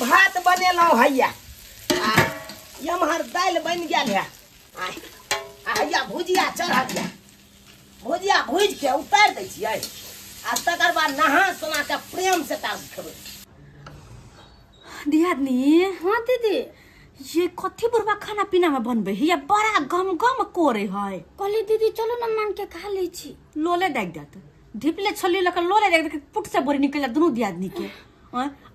भात बनेलहुँ हैया आ एम्हर दालि बनि गेल है आ हैया भुजिया चढ़ल यऽ। भुजिया भुजि के उतारि दै छियै आ तकर बाद नहा सोना के प्रेम से तार खेबै। दियादनी। हाँ दीदी। ये कथी बुढ़वा खाना पीना में बनबे है? बड़ा गम गम करे है। कहली दीदी चलो ना मान के खा ले छी। लोले दाग देत ढिपले छली लक लोले दाग देत पुट से बोरी निकल दुनू दियादनी के।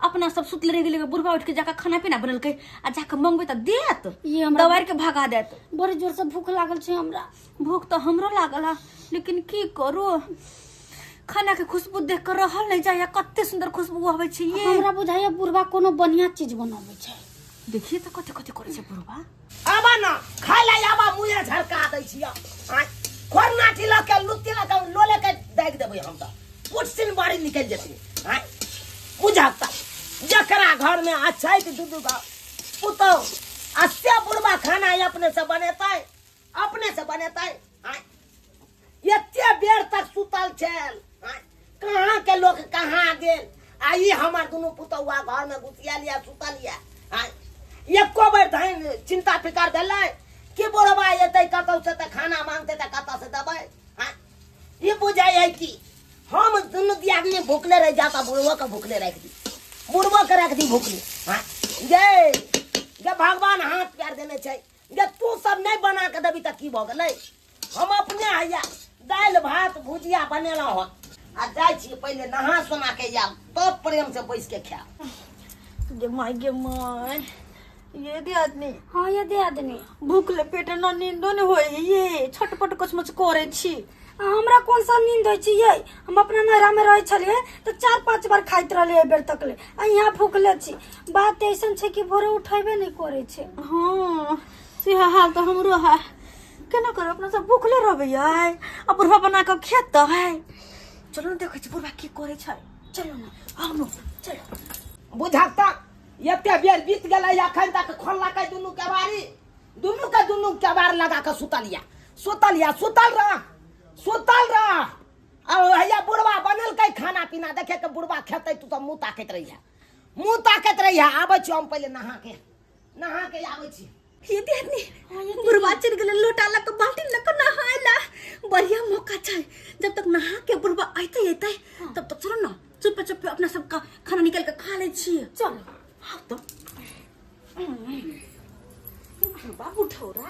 अपना सब सुतले रह गेलै, बुढ़वा उठ के जाके खाना पीना बनेलकै आ जाके मंगबै त देत, ये हमरा दवार के भगा देत। बड़ी जोर से भूख लागल छै हमरा। भूख त हमरो लागल है, लेकिन की करू, खाना के खुशबू देख के रहल नहीं जाय। कते सुंदर खुशबू आबै छै। ये हमरा बुझाइया बुढ़वा कोनो बढ़िया चीज बनाबै छै। देखिए त कते कते करै छै बुढ़वा। आबा ना खाय ला आबा, मुँहे झरका दै छियै। खोरनाटी लऽ के लुत्ती लऽ के लोले के दागि देबै हम त पुट सिन बारी निकलि जेतै। बुझत जकरा घर में अछैत दू दू गो पुतहु आ से बुढ़वा खाना अपने से बनेतै, अपने से बनेतै। एते बेर तक सुतल छल, कहाँ के लोग कहाँ गेल आ ई हमर दुनू पुतहुआ घर में घुसियाल या सुतल या। एको बेर धनि चिंता फिकर भेलै कि बुढ़वा एतै कतौ से त खाना मांगतै त कतौ से देबै। ई बुझाइ है कि हम दुनू दियादनी भुखले रहि जाता, बुढ़वो के भुखले राखि दी, बुढ़वो के राखि दी भुखले। गे गे भगवान हाथ पैर देने छै, गे तू सब नहीं बना के देबी त की भऽ गेलै। हम अपने हैया दालि भात भुजिया बनेलहुँ हन आ जाइ छी पहिले नहा सोना के आयब तब प्रेम से बैस के खायब। गे माय गे माय, ये दियादनी। हाँ ये दियादनी। भूखले पेट न नींदो न होय, ये छटपट कचमच करे छी। हमरा कौन सा नींद होइ छै ये? हम अपना नैहरा में रहै छलियै तऽ 4-5 बार खाइत रहलियै एहि बेर तक ले, आ यहाँ भूखले छी। बात ऐसन छै कि भोरे उठेबे नहि करै छै। हाँ से हाल तऽ हमरो है, केना करब, अपना सब भूखले रहबै यै आ बुढ़वा बना कऽ खेतै। चलो ने देखै छी बुढ़वा की करै छै। चलो ना आउ न चलो। बुझक तऽ एते बेर बीत गेलै अखन तक खोललकै दुनू केबारी, दुनू के दुनू केबार लगा कऽ सुतल या, सुतल या, सुतल रह, सुतल रह। आ हैया बुढ़वा बनेलकै खाना पीना, देखे के बुढ़वा खेतै तू तऽ मुँह ताकैत रहिहे, मुँह ताकैत रहिहे। आबै छी हम पहिले नहा के, नहा के आबै छी। ये दियादनी बुढ़वा चलि गेलै लोटा लऽ कऽ बाल्टी लऽ कऽ नहाय ला। बढ़िया मौका छै, जब तक नहा के बुढ़वा अयतै अयतै तब तक चलो ना चुपे चुपे अपना सबका खाना निकाल के खा लै छियै। चलो। हाँ तो बुढ़वा बुढ़ौरा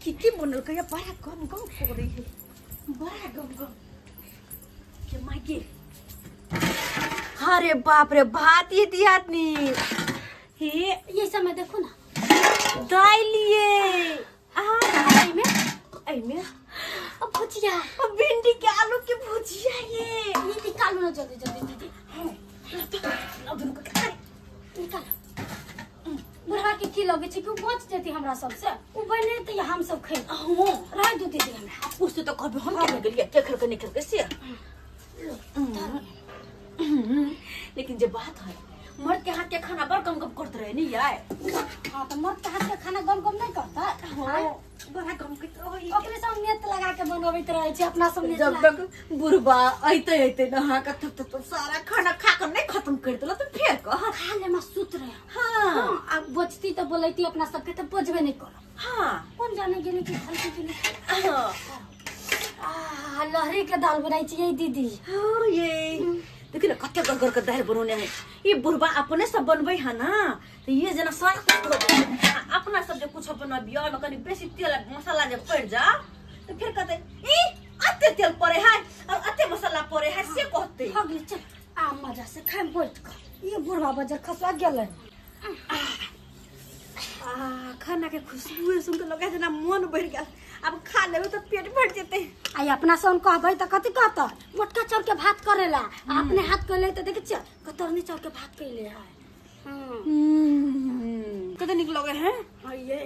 की की बनलकै, बड़ा गम गम करै है, बड़ा गम गम के मागे। अरे बाप रे भात ये दियादनी। हे ये समय देखो ना दालिए आ एमे एमे अब भुजिया, भिंडी के आलू के भुजिया। ये निकालो ना जल्दी जल्दी दीदी। निकालो। बुढ़वा के की लगे छै कि उ बच जेती हमरा सबसे, उ बनेतै हम सब खेबै। हाँ रह दू दीदी हमरा। पूछते तो कहबे हम केना गेलियै, के खेलकै नहि खेलकै से। लेकिन जे बात है मर्द के हाथ के खाना बड़ गम गम करत रहे नी यार। हाँ तो मर्द के हाथ के खाना गम गम नहीं करता। हाँ बड़ा गम करत रहे, ओकरे सब नेत लगा के बनबैत रहे छै अपना सब नेत। जब तक बुढ़वा अइते अइते नहा के तब तक सारा खाना खा के नहीं खत्म कर देला तो फेर कह खा ले मा सुत रहे। हाँ आ बचती तो बोलैती अपना सबके तो बजबे नहीं करब। हाँ कौन जाने गेलै कि खलकी गेलै। हाँ आ लहरी के दाल बनाई छियै दीदी। हाँ ये देखिए ना कते गरगर के दाल बनौने है। ये बुढ़वा अपने सब बनबै है ना तो ये जना सारा कुछ हो जाए। अपना सब जे कुछ बनबियो ओहिमे कनी बेसी तेल मसाला जे पड़ि जा तो फिर कहते ई अते तेल पड़े है और अते मसाला पड़े है से कहते। हो गेलै चल आ मजा से खाइम बैठ के। ये बुढ़वा बजर खसवा गेलै। आ खाना के खुशबू सुन के लगे जेना मन भरि गेल, अब खा लेबै तो पेट भरि जेतै। आ अपना से कहबै तऽ कथी कहतै, मोटका चाउर के भात करेला आ अपने हाथ कैले तऽ देखै छियै कतरनी चाउर के भात कैले है। कते नीक लगे है। हाँ ये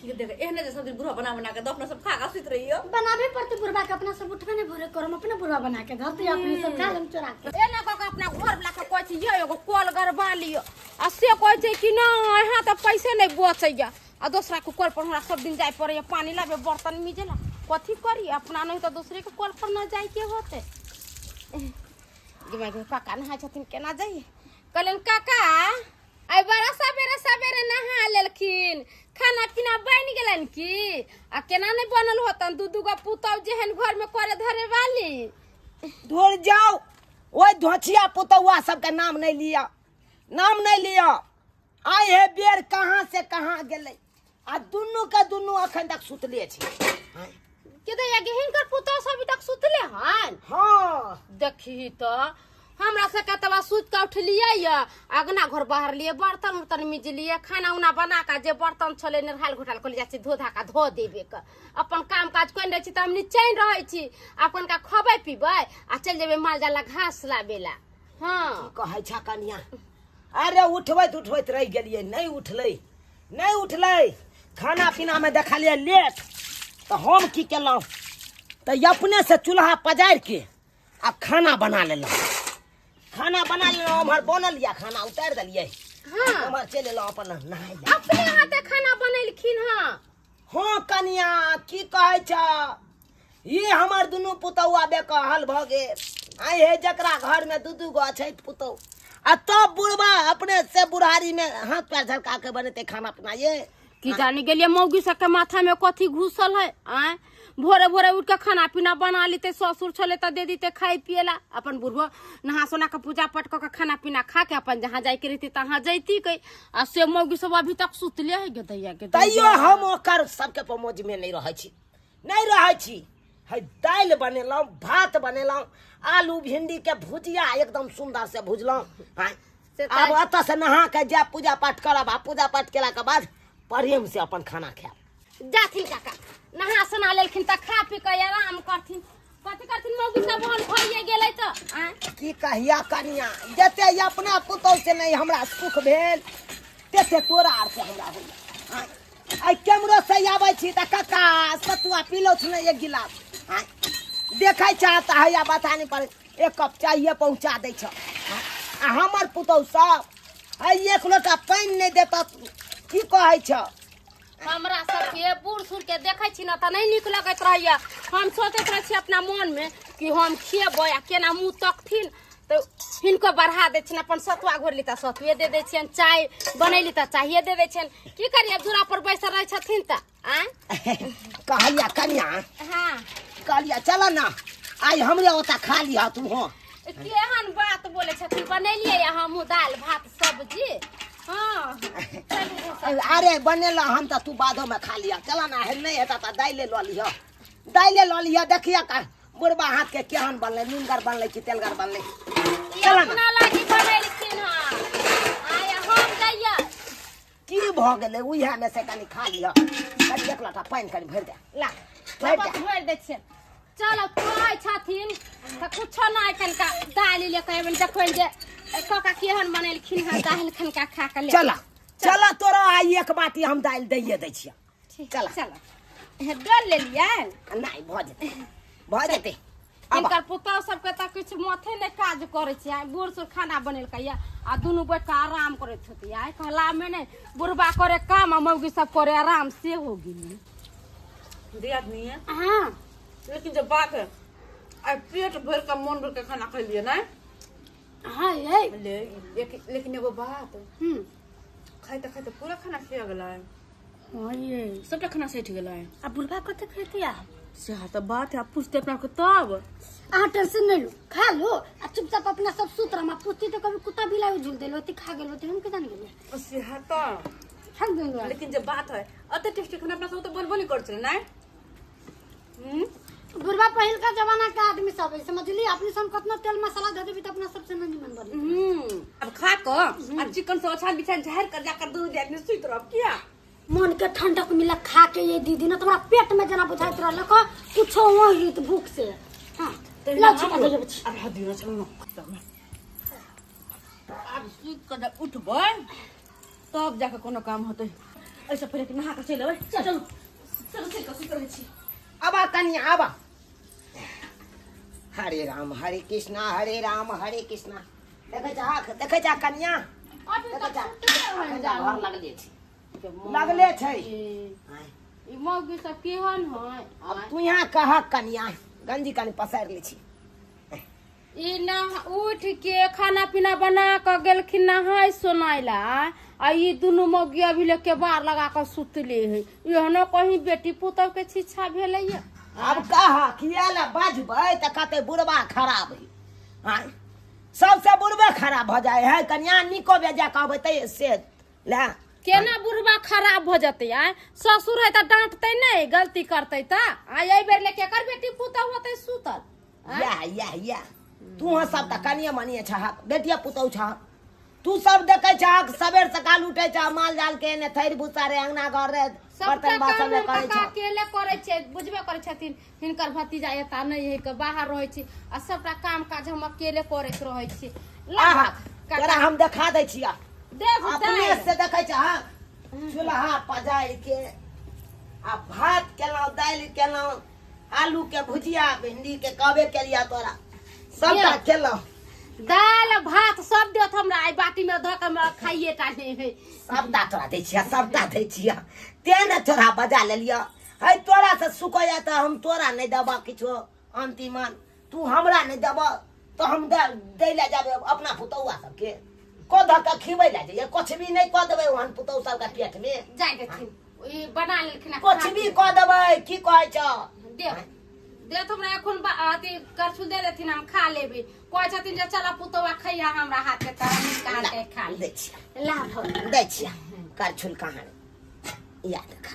ये देख एहने जे सब दिन बुढ़वा बना बना के दो अपना सब खा के सुति रहियो। बनाबे पड़तै बुढ़वा के, अपना सब उठबे नहि भोरे करम, अपने बुढ़वा बना के धरतै अपने सब खा लेम चोरा के। एना कऽ के अपना घर वाला के कहै छी ये एगो कल गड़बा लिअ आ से कहै छै कि नहि यहाँ तऽ पैसे नहि बचैया आ दोसरा के कल पर हमरा सब दिन जाय पड़ैया पानी लाबे बर्तन मिजेला। कथी करी अपना नहीं तऽ दूसरे के कल पर न जाय के होतै। गे माय गे काका नहाय छथिन केना जाइए, कहलन काका आइ बड़ा सवेरे सवेरे नहा लेलखिन, खाना पीना बनि गेलन की? आ केना नहीं बनल होतन दू दू गो पुतहु जेहन घर में करे धरे वाली। दूर जाओ, ओहि धोछिया पुतौआ सबके नाम नहीं लिया, नाम नहीं लिया। आइ हे बेर कहाँ से कहाँ गेलै आ दुनू के दुनू अखन तक सुतले छै। के दैया गे हिनकर पुतहु सब अभी तक सुतले हन? हाँ देखी तो हमरा से कतबा सुत के उठलियै या अगना घर बाहर लिए बर्तन उर्तन मिजलियै, खाना उना बना के जे बर्तन छलै निरहाल घोटाल कऽ जाइ छी धो धा के धो देबे के। अपन काम काज करि रहै छी तऽ हम निचैन रहै छी। अपन का खबै पीबै आ चलि जेबै माल जाल घास लाबे ला। हाँ कहै छ कनिया, अरे उठबैत उठबैत रहि गेलियै, नहीं उठलै नहीं उठलै। खाना पीना में देखलियै लेट, तऽ हम की केलहुँ तऽ अपने से चूल्हा पजारि के आ खाना बना लेलहुँ। खाना बना लेलहुँ, उम्हर बनल या खाना उतारि देलियै। हाँ उम्हर चलि एलहुँ अपन नहाय लए। अपने हाथे खाना बनेलखिन? हाँ हाँ कनिया की कहै छ, ई हमर दुनू पुतौआ बेकहल भऽ गेल। आइ हे जकरा घर में दू दू गो अछैत पुतौ आ तब बुढ़बा अपने से बुढ़ारी में हाथ पैर झलका के बनेते खाना पीना। ये की जानी गेलियै मौगी सबके माथा में कथी घुसल है। आँय भोरे भोरे उठ के खाना पीना बना लेते, ससुर छले तऽ दे दीते खाय पिए ला। अपन बुढ़बो नहा सोना के पूजा पाठ कऽ के खाना पीना खा के अपन जहाँ जाय के रहती तहाँ जैती के। आ से मौगी सब अभी तक सुतले है गे दैया के। तैयो हम ओकर सबके पमोज में नहीं रहै छी, नहीं रहै छी। है दालि बनेलहुँ, भात बनेलहुँ, आलू भिंडी के भुजिया एकदम सुंदर से भुजलहुँ। आब एतऽ से नहा के जायब पूजा पाठ करब आ पूजा पाठ केला के बाद प्रेम से अपन खाना खायब। जाथिन काका नहा सोना लेलखिन तऽ खा पी के आराम करथिन। कथी करथिन मौगी सब बहन भइए गेलै तऽ। की कहिया कनिया, जते अपना पुतहु से नहीं हमरा सुख भेल तेते तोरा आर से हमरा होइया। आइ केम्हरो से आबै छी तऽ काका सतुआ पीलौ छी ने एक गिलास, देखै छ तऽ हैया बथानी पर एक कप चाय पहुँचा दै छ। आ हमर पुतहु सब है एक लोटा पानि नहि देत, की कहै छ। हमरा सबके बूढ़ सूढ़ के देखै छी ने तऽ नहि नीक लगैत रहैया। हम सोचैत रहै छी अपना मन में कि हम खेबै आ केना मुँह तकथिन, तऽ हिनको बढ़ा दै छियनि। अपन सतुआ घोरली तऽ सतुए दे दै छियनि, चाय बनैली तऽ चाये दे दै छियनि। की करियै दूरा पर बैसल रहै छथिन तऽ। आँय कहलिया कनिया, हाँ कहलिया चल ना आइ हमरे ओतऽ खा लिह तू। हाँ केहन बात बोलै छथिन, बनेलियै हमहूँ दालि भात सब्जी। हाँ अरे बनेला हम तऽ तू बादो में खा लिह। चल ना, नहीं हेतऽ तऽ दाइले लऽ लिह, दाइले लऽ लिह। देखिया का बुढ़बा हाथ के केहन बनलै, नूनगर बनलै कि तेलगर बनलै। चल अपना लागी बनेलखिन हँ। आइ हम जाइए की भऽ गेलै, उएह में से कनि खा लिह। कनि एक लोटा पानि कनि भरि दे, ला भरि दै छियनि। चलो कहै छथिन तऽ कुछो नहि, कनिका दालि लऽ कऽ अयबनि, देखबनि जे काका केहन बनेलखिन हँ दालि, कनिका खा कऽ ले। चल चल तोरा आइ एक बाटी हम दालि दैये दै छियऽ। चल चल डोल लेलियै नहि भऽ जेतै, भऽ जेतै। हिनकर पुतहु सबके तऽ किछु माथे नहि काज करै छै। आइ बूढ़ सूढ़ खाना बनेलकै या आ दुनू बैठ कऽ आराम करैत होतै। आइ कहलामे नहि बुढ़बा करे काम आ मौगी सब करे आराम, से हो गेलै। दियादनी है हाँ लेकिन जब बात है आई पेट भर के मन भर के खाना खैलिए ना। हाँ ये लेकिन एगो बात, खाते खाते पूरा खाना खिया गेलै। हाँ ये सबटा खाना सठि गेलै। आ बुढ़बा कते खेतै आब? से तऽ बात है, पूछते अपना के तब। अहाँ टेंशन नहीं लो, खा लो आ चुपचाप अपना सब सुत रह। पूछती तो कभी कुत्ता बिलाई झूल देलो होती, खा गेल होती, हम के जान गेलियै। से तऽ खा गेल। लेकिन जब बात है अते टेस्टी खाना अपना सब तऽ बनबो नहीं करै छलै ना। बुढ़वा पहिल का जमाना के आदमी सब है, समझली। अपने सब कतना तेल मसाला दे देबी त अपना सबसे नहीं निमन बनी। अब खा के आ चिकन सब अच्छा बिछान झाड़ कर जाकर दूध आदमी सुइत रहब किया। मन के ठंडक मिला खा के ये दीदी ना तुम्हारा पेट में जना बुझाइत रहल को कुछो हो त भूख से। हां ला चिकन दे देब। अब हद दिन चल न, अब सुत के जब उठबै तब जाके कोनो काम होतै। ऐसे पहिले नहा के चलि अबै। चलू चलू चलि के सुत रहै छी। आबा कनिया आबा। हरे राम हरे कृष्णा हरे राम हरे कृष्णा। देखै जा देखै जा कनिया, देखै जा घर लगले छै, लगले छै। ई मौगी सब केहन है। अब तू यहाँ कह कनिया, गंजी कनि पसारि लै छी। ई ना उठ के खाना पीना बना के गेलखिन नहाय सोनाय ला आ ई दुनू मौगी अभी ले के बार लगा के सुतले है। एहनो कहीं बेटी पुतहु के शिक्षा भेलैया। अब कहा किया ला बाजबै त कहते बुढ़बा खराब है। हाँ सबसे बुढ़बे खराब हो जाए है। कन्या निको बेजा कहबै त से ले केना बुढ़बा खराब हो जतै? आय ससुर है त डांटतै नहीं गलती करतै त आय एहि बेर ले केकर बेटी पुतहु होतै सुतल। या या या तू हाँ सब त कनिया मनिए छहक बेटिया पुतहु छहक। तू सब देखै छहक सबेर सकाल उठै छह माल जाल के एने थैर भूसा रे अंगना घर रे बर्तन बासन रे करै छह। अकेले करै छै बुझबे करै छथिन। हिनकर भतीजा एता नहीं है के बाहर रहै छै आ सबटा काम काज हम अकेले करैत रहै छी। तोरा हम देखा दै छियै देख अपने से देखै छहक चूल्हा पजारि के आ भात केलहुँ दालि केलहुँ आलू के भुजिया भिंडी के कहबे केलिया तोरा सबटा केलहुँ। दाल भात सब देत हमरा आई बाटी में धऽ के हमरा खाइए टा नहीं है। सबटा तोरा दै छियै सबटा दै छियै तें ने तोरा बजा लेलियै। है तोरा से सुखैया तऽ हम तोरा नहीं देबऽ किछो अंतिमन तू हमरा नहीं देबऽ तऽ हम दै लए जाबै अपना पुतौआ सबके कऽ धऽ के खिबै लए जइयै। कुछ भी नहीं कऽ देबै ओहन पुतौह सबके पेट में जाय देथिन। ई बना लेलखिन कुछ भी कऽ देबै की कहै छऽ देख देत हमरा एखन अथी करछुल दे देथिन हम खा लेबै। कहै छथिन जे चल पुतौआ खैया हमरा हाथ के तऽ हम हिनका हाथ के खा दै छियै ला दै छियै करछुल कहाँ या देखा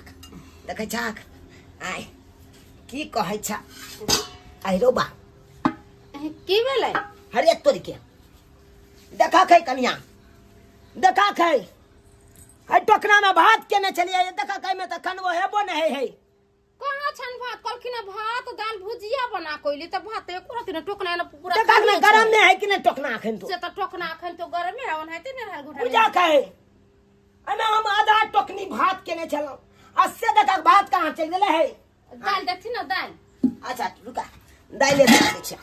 देखै छहक आय की कहै छ आइ रौ बा की भेलै? हरे तोरी के देखा खै कनिया देखा खै है टोकना में भात केने छलियै देखा खै में तऽ कनबो हेबो नहि है। कहाँ छन भात? कहलखिन भात दाल भुजिया बना कोइली त भात एको रति ने टोकना ने पूरा देखा ने गरम ने है कि ने टोकना अखन तो से त टोकना अखन तो गरमे है ओनाहिते ने रहल घुटल बुझा खै एमे हम आधा टोकनी भात केने छलहुँ आ से देखा भात कहाँ चलि गेलै है। दाल देखथिन ना दाल। अच्छा रुका दालि दे छियै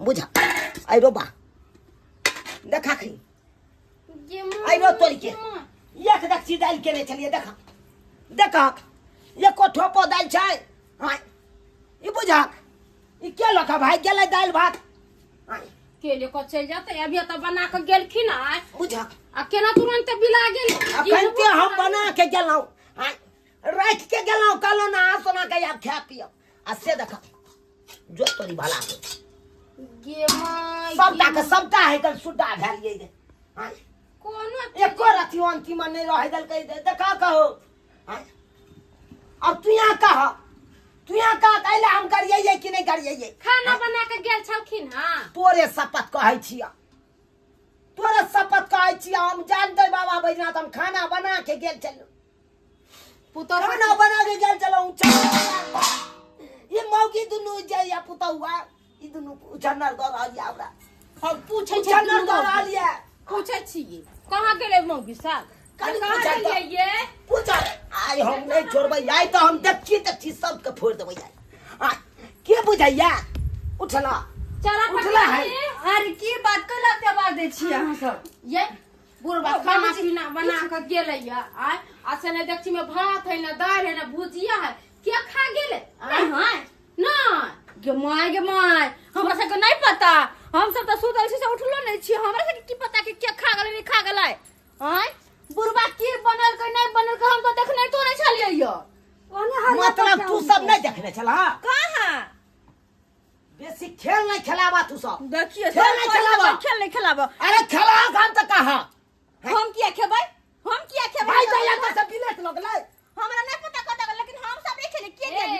बुझा आइ रो बा देखा खै आइ रो तोरी के एक देखची दालि केने छलियै देखा देखा एको ठोपो दालि छै। हाँ ई बुझाक ई के लऽ कऽ भागि गेलै दालि भात के ले कऽ चलि जेतै? अभी तऽ बना कऽ गेलखिन आय बुझाक आ केना तुरंत बिला गेल? अखन हम बना के गेलहुँ आय राखि के गेलहुँ कहलहुँ नहा सोना के आब खाय पियब आ से देखा जो तोरी भला गे माय सबटा के सबटा है कल सुड्डा भेल ये कोनो एको रति अंतिम नहीं रह देलकै। देखा कहो अब तू यहाँ कह तू यहाँ कह कैला हम करियै कि नहीं करियै? खाना बना के गेल छलखिन। हाँ तोरे शपथ कहै छियै तोरे शपथ कहै छियै हम जान दे बाबा बैजनाथ हम खाना बना के गेल छलहुँ पुतहु खाना बना के गेल छलहुँ। ई मौगी दुनू जाइया पुतहुआ ई दुनू उछन्नर दऽ रहल यऽ हमरा। हम पूछै छियै उछन्नर दऽ रहल यऽ। पूछै छियै कहाँ गेलै मौगी साहब? कहाँ गेलियै? पूछ आइ हम नहीं छोड़बै आइ तऽ हम देखी देखी सबके फोड़ि देबै आइ। के बुझैया उठला उठला है। अरे की बात कैला के आवाज दै छियै अहाँ सब? ये बुढ़बा खाना पीना बना के गेलै आइ आ से नहि देखছি में भात है ना दालि है ना भुजिया है के खा गेलै? नहीं नहीं गे my गे my हमरा सबके नहीं पता। हम सब तऽ सुतल छी से उठलो नहीं छी। हमरा सबके की पता कि के खा गेलै नहीं खा गेलै? आँय बुढ़बा की बनलकै नहीं बनलकै हम तऽ देखने तो नहीं छलियै यो। मतलब तू सब नहीं देखने छलह? कहाँ बेसी खेल नहीं खेलाबा तू सब। देखिए खेल नहीं खेलाबा खेल नहीं खेलाबा। अरे खेला हम तऽ कहा हम किया खेबै हम किया खेबै? भाई जाया तऽ सब बिलेट लगलै हमरा नहीं पता कतऽ गेलै लेकिन हम सब नहीं खेले के गेल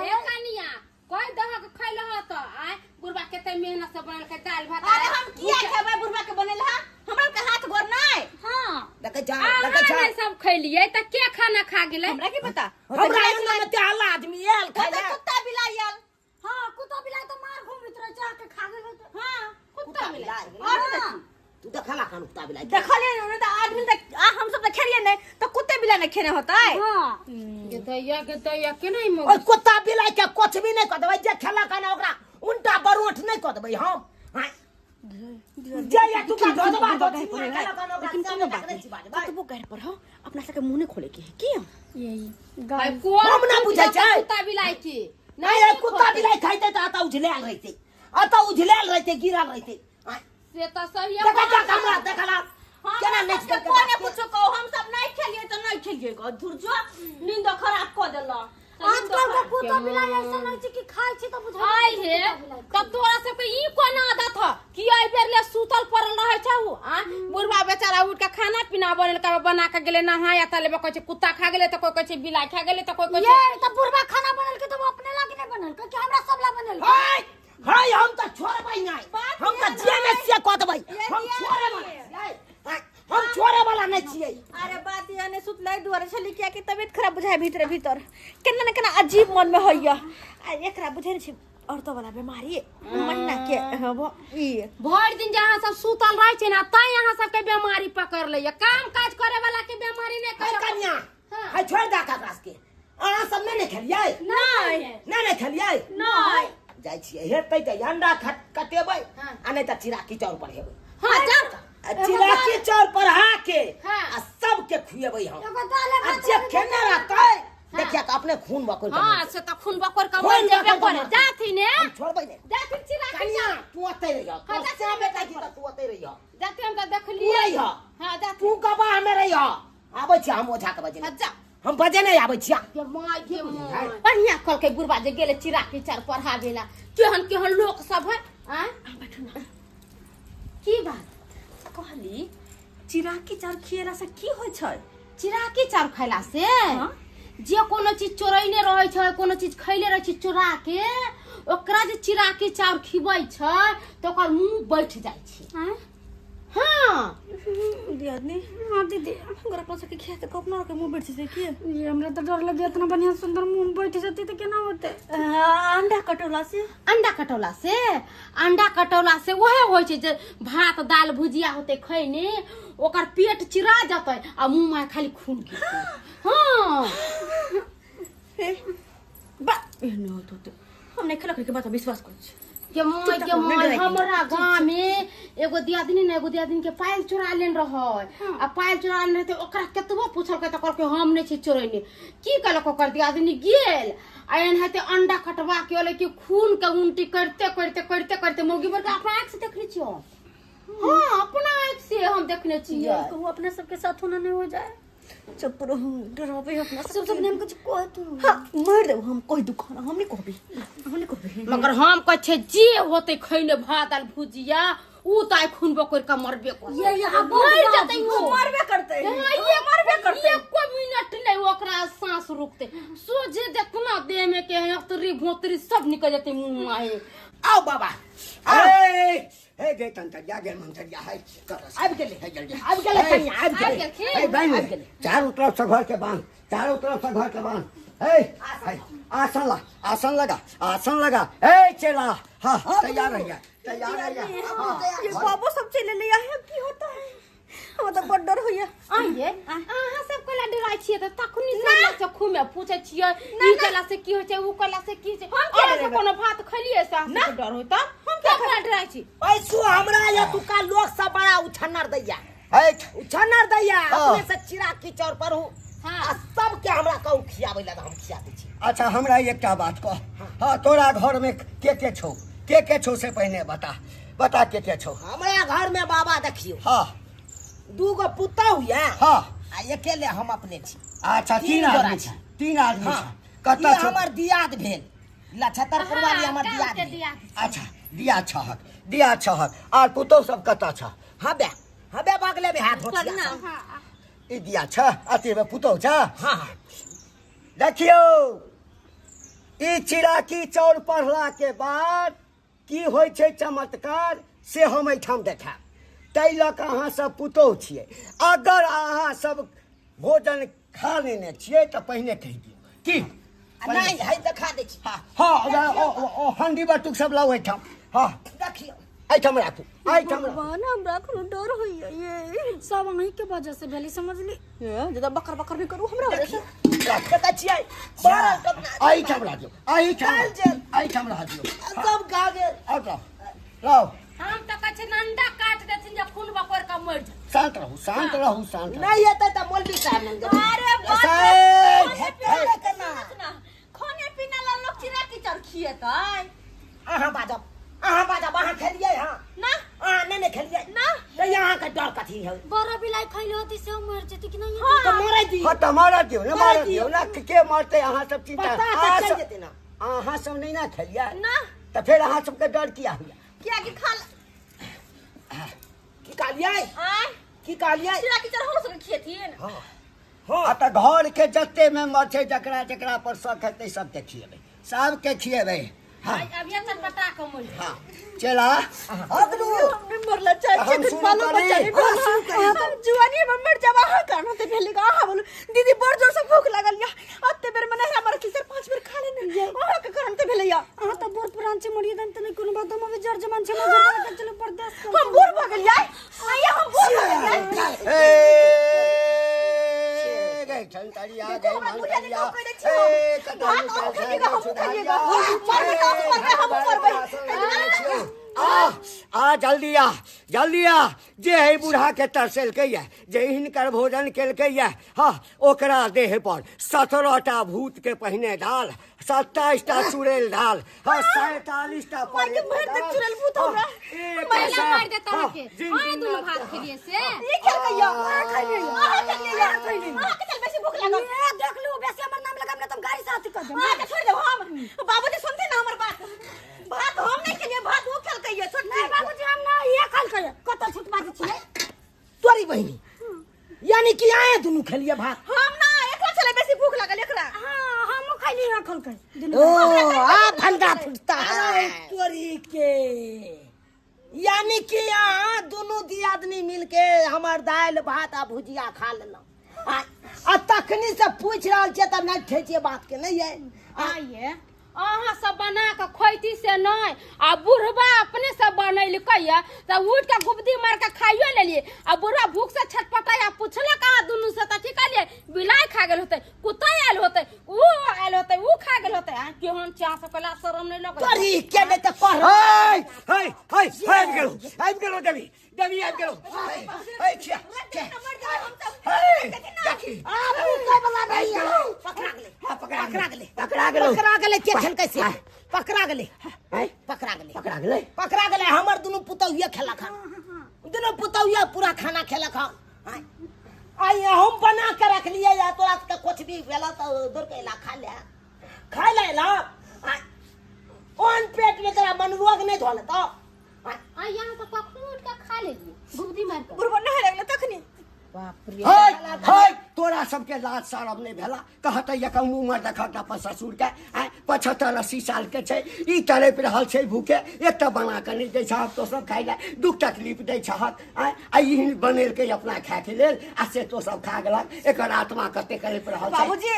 ए कनिया कोई दहक खैलह तऽ आय बुढ़बा कते मेहनत से बनलकै दालि भात। अरे हम किया खेबै बुढ़बा के बनेल हा? हमरा के हाथ गोर नहीं। हां देखै छ देखै छ अहाँ सब खैलियै तऽ के खाना खा गेलै? हमरा की पता। हमरा अंगना में ते हल्ला आदमी आयल खैला कुत्ता बिलाई आयल। हां कुत्ता बिलाई तऽ मार घुमैत रहै छै के खा गेल। हां कुत्ता बिलाई और देखी तू देखला खान कुत्ता बिलाई देखलियै ने तऽ आदमी तऽ आ हम सब तऽ खेलियै नहीं तऽ कुत्ते बिलाई ने खेने होतै। हां गे दैया के नहीं ओइ कुत्ता बिलाई के कुछ भी नहीं कऽ देबै जे खेला खाना ओकरा उल्टा बरोठ नहीं कऽ देबै हम। लेकिन कोनो बात नहीं कतबो गैर पर हो अपना सबके मुंह नहीं खोले के है की यही हम ना बुझै छै कुत्ता बिलाई के नहीं कुत्ता बिलाई खाइते त आता उझले आल रहते। अतऽ उझलेल रहते गिरल रहते। से त सही है। देखा जा हमरा देखला केना नेच के कोने कुछो कहो, हम सब नहीं खेलिए त नहीं खेलिए ग, धुर जो नींद खराब क देला। आजकल के कुत्ता बिलाई ऐसा नहीं छै कि खाय छै त बुझाय आइ हे तब तोरा सबके ई कोन आदत ह कि एहि बेर ले सुतल पड़ल रहै छौ? आ बुढ़वा बेचारा उठ के खाना पीना बनेलका, बना के गेलै नहाय, त लेबे कहै छै कुत्ता खा गेलै, त कोइ कहै छै बिलाइ खा गेलै, त कोइ कहै छै। ये त बुढ़वा खाना बनल के त वो अपने लागी नहीं बनल के, हमरा सब ला बनल। हाय हाय, हम त छोड़बै नै, हम त जे ने से क देबै, हम छोड़े वाला छियै, हम छोड़े वाला नै छियै। अरे बात ये ने सुतलै दुआरे छली किया कि तबियत खराब बुझाय भीतर भीतर केना न केना अजीब मन में होइया। आ एकरा बुझै नै छै औरतो वाला बीमारी महीना के हबो ई भरि दिन जे अहाँ सब सुतल रहै छै ने तैं अहाँ सबके बीमारी पकड़ लैया, काम काज करे वाला के बीमारी नै है कन्या, है छोड़ दा ककरा के, अहाँ सब नै ने खेलियै? नै नै ने खेलियै? नै जाइ छियै हेतै तऽ अंडा कटेबै आ नहि तऽ चिराकी चाउर पर हेबै। हां जा चिराकी चाउर पर हा के हाँ। आ सबके खुएबै हम। एगो दाले आ भात जे खेने रहतै देखिया तऽ अपने खून बकोर के हां मरतै। से तऽ खून बकोर के खून मर जेबे बकोर के करे। मरतै। जाथिन ने हम छोड़बै नै। जाथिन चिराकी कन्या तू ओतै रहिह, हाँ, तोर जाथिन। से बेटा की तऽ तू ओतै रहिह, जाथिन हम तऽ तू देखलियै। रहिह, हां जाथिन। तू गवाह में रहिह। आबै छियै हम ओझा के बजेने। हां जा। हम बजेने आबै छियै। गे माय गे माय, बढ़िया कहलकै बुढ़वा जे गेलै चिराकी चाउर पढ़ाबे ला, केहन केहन लोक सब है। आँय बैठू ना। की बात कहली चिराकी चाउर खिएला से की होइ छै? चिराकी चाउर खैला से जे कोनो चीज चोरैने रहै छै, कोनो चीज खैले रहै छै चोरा के, ओकरा जे चिराकी चाउर खिबै छै तऽ ओकर मुंह बैठ जाइ छै। हाँ दियादनी। हां दीदी, अगर अपना सबके खिया के अपना के मुंह बैठ जेतै की? ये हमरा त डर लगे, इतना बढ़िया सुंदर मुंह बैठ जेतै त केना होतै? अंडा कटौला से? अंडा कटौला से, अंडा कटौला से वहे होइ छै जे भात दाल भुजिया होतै खैने, ओकर पेट चिरा जेतै आ मुंह में खाली खून गिरतै। हाँ बा एहन होत होते हम नहीं खेलक के बात विश्वास करै छी। के माय के माय, हमरा गाँव में एगो दियादनी ने एगो दियादनी के पायल चोरा लेने रहै, आ पायल चोरा लेने रहै तऽ ओकरा केतबो पूछलकै तऽ कहलकै हम नहि छी चोरैने। की कहलक ओकर दियादनी गेल आ एनाहिते अंडा कटवा के अलै कि खून के उल्टी करिते करिते करिते करिते मौगी बड़ के अपना आँखि से देखने छियै हम। हाँ अपना आँखि से हम देखने छियै। कहू अपने सबके साथ होना नहीं हो जाए। चुप रहू, डराबे अपना सब सब ने हम कुछ कह तू। हाँ मार देब हम, कह दुखाना हम नहीं कहबी, हम नहीं कहबी। मगर हम कहै छियै जे होतै खैने भात दाल भुजिया ऊ तऽ आइ खून बकोरि के मरबे करतै। ये यहाँ मरि जेतै ऊ। मरबे करतै। हाँ, ये मरबे करतै। एको मिनट नहीं ओकरा सांस रुकतै, सोझे देखना देह में के अतरी भोतरी सब निकल जेतै मुंह माहे। आओ बाबा, ए हे गे तंतरिया गे मंतरिया है कर आबि गेलै, है जल्दी आबि गेलै कन्या, आबि आबि गेलै। गेलखिन। ए बहन, आबि गेलै। चारों तरफ से घर के बांध, चारों तरफ से घर के बांध। ए हे, आसन ला, आसन लगा, आसन लगा। ए चला, हां तैयार रहिया, तैयार रहिया। हां ये बाबू सब चले लिया है की होता है, हमरा तो बड़ डर होइया। आइए अहाँ सब कोला डराइ छियै तऽ तखनी से चक्खू में पूछै छियै ई कला से की होइ छै, ऊ कला से की होइ छै। हम किया अहाँ सब डरेबै? कोनो भात खलियै से अहाँ सबके डर होय तऽ हम किया कोला डराइ छी? ऐसो हमरा एतुका लोक सब बड़ा उछन्नर दैया, ए उछन्नर दैया। हाँ। अपने से चिराकी चाउर पर हूँ हाँ। आ सबके हमरा कहू खियाबै लए तऽ हम खिया दै छी। अच्छा हमरा एकटा बात कह, हाँ तोरा घर में के के छौ, के के छौ से पहिने बता, बता के के छौ? हमरा घर में बाबा देखियो हाँ दूगो पुतहु ये हाँ आ अकेले हम अपने छी। अच्छा तीन तीन गोरा आदमी छी। छी, तीन आदमी हाँ। छी। कतऽ ई छौ? हमर दियाद भेल लछतरपुर वाली हमर हाँ, दियाद गाँव के भेल। दियाद। अच्छा दिया छहक, दिया छहक। आर पुतहु सब कतऽ छ? हबे हबे बगले में हाथ होठिया प्रणाम। सब। हाँ। ई दिया छ, अथी में पुतहु छ? हाँ हाँ। देखियौ ई चिराकी चाउर पढ़ला के बाद की होइ छै चमत्कार से हम एहिठाम देखायब। ताहि लऽ कऽ अहाँ सब पुतहु छियै, अगर अहाँ सब भोजन खा लेने छियै तऽ पहिने कहि दियौ की नहीं है देखा दै छी। हाँ हाँ, हंडी बटुक सब लाउ एहिठाम। हाँ देखियौ एहिठाम राखू, एहिठाम राखू। भगवान हमरा एखनो डर होइया। ये सब अहीं के वजह से भेलै समझली। ये ज्यादा बकर बकर नहीं करू हमरा वजह से। देखै छियै बड़ा कतना एहिठाम रह दियौ, एहिठाम, एहिठाम रह दियौ। सब खा गेल। आउ लाउ, लाउ। हम तऽ कहै छियै अंडा काटि देथिन जे खून बकोरि के मरि जेतै। शांत रहू, शांत रहू, शांत रहू। नहीं हेतै तऽ मौलवी साहब लग जेबै। अरे बाप रे, साहेब, खाने हेतै पीना केना? सुनत ना, खाने पीना ला लोग चिराकी चाउर खिएतै। अहाँ बाजब, अहाँ अहाँ बाजब, अहाँ खेलियै? हाँ ना। अहाँ नहि ने खेलियै ना। तऽ अहाँके डर कथी है? बड़ा बिलाई खैले होती से मर जेती कि नहीं? तऽ मरै दी। हाँ तऽ मरऽ दियौ ने, मरऽ दियौ ने, के मरतै? अहाँ सब चिंता पता तऽ अहाँ चलि सब जेतै ने। अहाँ सब नहि ने खेलियै ना। तऽ फेर अहाँ सबके डर किया होइया? किया कि खा की कहलियै? आय की कहलियै? चिड़ा की चाउर हमरो सबके खियेथिन। हाँ आ तऽ घर के जते मेंबर छै, जकरा जकरा पर शक हेतै सबके खिएबै, सबके खिएबै। हाँ अभी चटपटा के मरि। हाँ चला अगलू। हम नहीं मरला चाहे हम छी शुरू बालो करी। बच्चा नहीं भेल। हम जुआनी में मर जाब। अहाँ कान होते भेल अहाँ बोलू दीदी, बड़ जोर से भूख लागल या अते बेर में नहीं हमर चार पांच बेर खा लेने अहाँ के कारण ते भेल या। अहाँ तऽ बूढ़ पुरान छी, मरिए देम तऽ नहि कोनो बात। हम अभी जर जमान छै, मगर घर चलू बर्दाश्त कर। हम बूढ़ भऽ गेलियै आइया, हम बूढ़ भऽ गेलियै। ए गई ठंडरिया देखो गई हमरा बुढ़िया मंतरिया देखो कह दै छी हम। ए कतौ भात अहूँ खइएगा, हमहूँ खइएगा। मरबै तऽ अहूँ मरबै, हमहूँ मरबै। आ आ जल्दी आ, जल्दी आ। जे है बूढ़ा के तरसेलकै ये, जे हिनकर भोजन केलकै ये, हाँ ओकरा देह पर 17टा भूत के पहिने डाल, 27टा चुड़ैल डाल, हाँ 47टा मार के मारि देत चुड़ैल भूत हमरा। पहिला मारि देत अहाँके। अहाँ दुनू भात खेलियै से ई खेलकै या? अहाँ खइलियै, अहाँ खइलियै, अहाँ खइलियै। अहाँके चल बेसी भूख लागल। ए देख लू, बेसी हमर नाम लगाम ने त हम गाड़ी से अथी कर देब। अहाँके छोड़ि देब हम? बाबूजी सुनथिन ना हमर बात। भात हम नहीं खेलियै, भात ओ खेलकै या छोटकी। नहीं बाबूजी, हम ना ये खलकै कतौ छूट बाजै छियै। तोरी बहिनी, यानी कि आए दुनू खेलियै भात? हम ना, एकरा छलै बेसी भूख लागल एकरा। हां हमहूँ खैली, यहाँ खलकै। ओ आ भंडा फुटता है तोरी के। यानी कि अहाँ दुनू दियादनी मिलके हमर दालि भात आ भुजिया खा लेलहुँ आ तखनी से पूछि रहल छियै तऽ नहि ठै छियै बात के नहीं है। आइए अहाँ सब बना के खोइती से नहीं, आ बुढ़बा अपने से बनेलकै या तऽ उठ के गुबदी मार के खाइयो लेलिए। आ बुढ़बा भूख से छटपटाया, पुछलक अहाँ दुनू से तऽ की कहलियै? बिलाइ खा गेल होतै, कुत्ता आयल होतै, ऊ आयल होतै, ऊ खा गेल होतै। आ केहन चाह से कहला शरम नहीं लगै? तोरी के नहि तऽ कह। हे हे हे, आबि गेलौ, आबि गेलौ देवी, देवी आबि गेलौ। हे हे खिया खिया। हे देखी। आ भूखे वाला नहीं है। पकड़ा गेलै। हाँ पकड़ा पकड़ा गेलै। पकड़ा गेलौ। पकड़ा गेलै। के खेलकै से पकड़ा गेलै। हैं? पकड़ा गेलै। पकड़ा गेलै। पकड़ा गेलै। हमर दुनू पुतौहिया खेलक हन, दुनू पुतौहिया पूरा खाना खेलक हन। आइ हम बना के रखलियै या तोरा सबके कुछ भी भेला तऽ दौड़ के एला खा ले, खाय ले एला। ओहन पेट में तोरा मनरोग नहीं धोले तो। आ यहाँ से कखनो उठ के खा लेलिए गुबदी मार के? बुढ़बा नहाय लगलै तखनी। बाप रे। हे हे, तोरा सबके लाज शरम नहि भेला? कहतै एकर मुँह मे देखत अपन ससुर के। आँय 75-80 साल के छै, ई तड़पि रहल छै भूखे। एकटा बना कऽ नहि दै छहक तो सब खाइ लए, दुख तकलीफ दै छहक। आँय आ ई बनेलकै अपना खायके लेल आ से तो सब खा गेलक। एकर आत्मा कते कलपि रहल छै। बाबूजी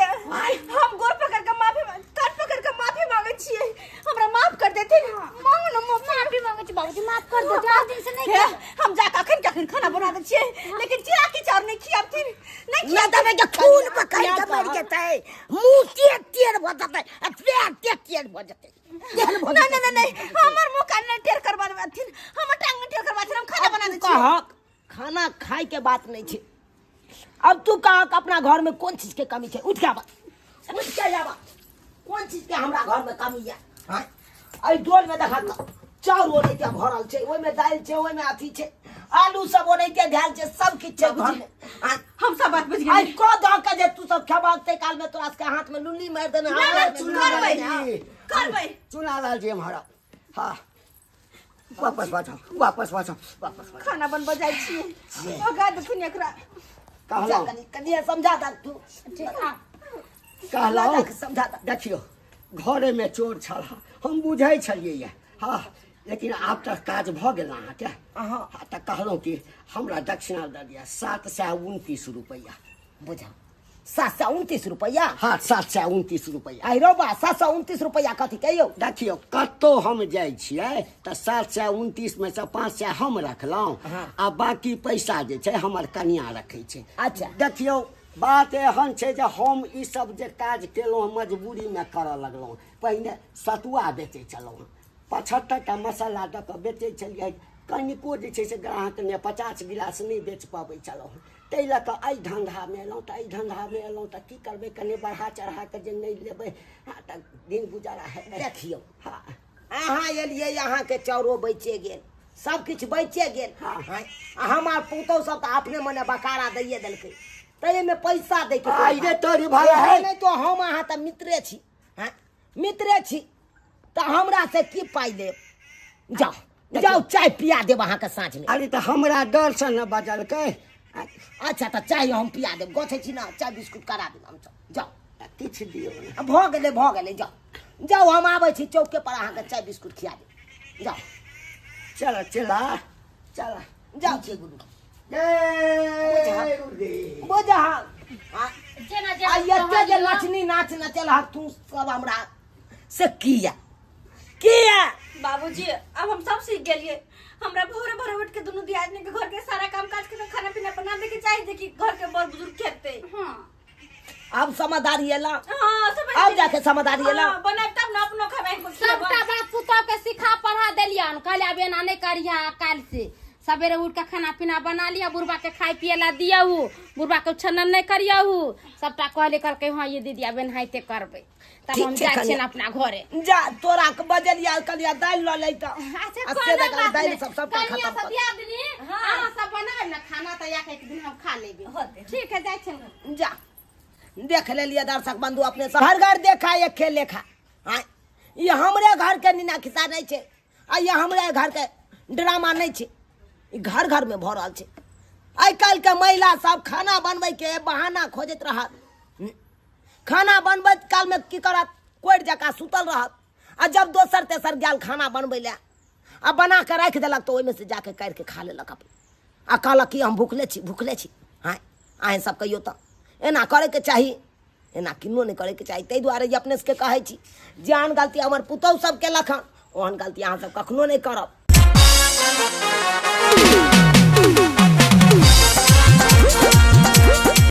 हम गोर पकड़ के माफी, कान पकड़ के माफी मांगे छियै, हमरा माफ कर देथिन। मांगू ना माफी। माफी मांगे छी बाबूजी, माफ कर देते। आज दिन से नहीं हे, हम जाके अखन के अखन खाना बना दै छियै, लेकिन चिड़ा की चाउर नहीं खियाबथिन, नहीं। ना देबै के खून पकड़ के मरि जेतै, मुँह टेढ़ टेढ़ भऽ जेतै आ पेट टेढ़ टेढ़ भऽ जेतै, तेहन भऽ नहीं नहीं नहीं, हमर मुँह कान नहीं टेढ़ करवा देथिन, हमर टांग नहीं टेढ़ करवा देथिन। हम खाना बना दै छियै। कहक खाना खाय के बात नहीं छै। अब तू कहक अपना घर में कोन चीज के कमी छै? उठ के आबा, उठ के आबा। कोन चीज के हमरा घर में कमी है? एहि डोल में देखा तऽ चाउर ओनाहिते भरल छै, ओहिमे दालि छै, ओहिमे अथी छै, आलू सब ओनाहिते धयल छै, सब किछु छै घर में। हम सब बात बुझि आइ गेलियै। कह दऽ के जे तू सब खेबहक ताहि काल में तोरा सबके हाथ में लुल्ली मारि देने। ना, ना, करबै, करबै। चुना लाल जी हमारा, हाँ वापस बचाओ, वापस बचाओ, वापस बचाओ। खाना बनबऽ जाइ छियै, भगा देथिन एकरा। कहलहुँ कनि कनि समझा दऽ तू। कहलहुँ समझा दऽ। देखियौ घरे में चोर छल, हम बुझै छलियै ये। हाँ लेकिन आब तऽ काज भऽ गेल अहाँके। हाँ। हाँ तऽ कहलहुँ कि हमरा दक्षिणा दऽ दिअ 729 रुपैआ। बुझा 729 रुपैआ? हाँ 729 रुपैआ। आइ रौ बा, 729 रुपैआ कथी के यौ? देखियौ कतौ हम जाइ छियै तऽ 729 में से 500 हम रखलहुँ आ बाकी पैसा जे छै हमर कनिया रखै छै। अच्छा। देखियौ बात एहन छै जे हम ई सब जे काज केलहुँ मजबूरीमे करऽ लगलहुँ। पहिने सतुआ बेचै छलहुँ, 75टा मसाला दऽ कऽ बेचै छलियै, कनिको जे छै से ग्राहक नहि, 50 गिलास नहि बेच पबै छलहुँ। ताहि लऽ कऽ एहि धन्धामे एलहुँ तऽ एहि धन्धामे एलहुँ तऽ की करबै, कनि बढ़ा चढ़ा कऽ जे नहि लेबै, हँ तऽ दिन गुजारा हेतै? देखियौ हाँ अहाँ एलियै अहाँके चाउरो बचे गेल, सब किछु बचे गेल। आ हमार पुतहु सब तऽ अपने मने बकारा दैये देलकै, तऽ एहिमे पैसा दै के आइ रे तोरी भला है। नहि तो हम अहाँ तऽ मित्रे छी, हाँ मित्रे छी, तऽ हमरा से की पाइ लेब? जाउ जाउ चाय पिया देब अहाँके साँझमे। अरे तऽ हमरा डर से न बजलकै। अच्छा तऽ चाय हम पिया देब, गछै छी ने, चाय बिस्कुट करा देब हम। जाउ किछु दियौ। भऽ गेलै भऽ गेलै, जाउ जाउ, हम आबै छी चौके पर, अहाँके चाय बिस्कुट खिया देब। जाउ चल चला चला जाउ छै गुरु। जय गुरुदेव। बुझा जेना आ जेना एते जे नचनी नाच नचल हक तू सब हमरा से किया किया? बाबूजी अब हम सब सीख गेलिए। हमरा भोरे भोरे उठ के दोनों दियादनी के घर के सारा काम काज के खाना पीना बना दे के चाहिए कि घर के बड़ बुजुर्ग खेते। हां अब समझदारी एला। हां समझ अब जाके समझदारी एला। हां बनाब तब ना अपनो खाबे को। सबटा बात पुतोह के सिखा पढ़ा देलियन, कहले अब एना नहीं करिया, काल से सवेरे उठ के खाना पीना बना लिया, बुढ़बा के खाए पिए ला दियहु, बुढ़बा के छनन नहीं करियहु, सबटा कहले कहलकै हां ये दीदी अब एनाहिते करबै। तब हम जाइ छियनि अपना घरे। जा तोरा के बजलिया कहलिया दालि लऽ लैत। अच्छा आ से कोनो देखल बात दालि नहि। सब सबटा कनिया खतम सब कऽ दियादनी अहाँ सब बनायब ने खाना तऽ एक एक दिन हम खा लेबै। होतै। ठीक है जाइ छियनि। जा देख लेलिए दर्शक बंधु अपने सब, हर घर देखा एक लेखा। हाँ ये हमरे घर के नीना खिस्सा नहीं छे, आ ये हमरे घर के ड्रामा नहीं छे, ई घर घर में भऽ रहल छे। आइ काल्हि के महिला सब खाना बनबै के बहाना खोजैत रहत। खाना बनबैत काल में की करत, कोरि जकाँ सुतल रहत, आ जब दोसर तेसर गेल खाना बनबै लए आ बना के राखि देलक तऽ ओहिमे से जाके काढ़ि के खा लेलक अपन, आ कहलक कि हम भुखले छी भुखले छी। हाँ अहेँ सब कहियौ तऽ एना करैके चाही, एना किन्नो नहि करैके चाही। ताहि दुआरे ई अपने सबके कहै छी, जेहन गलती हमर पुतहु सब केलक हन ओहन गलती अहाँ सब कखनो नहि करब।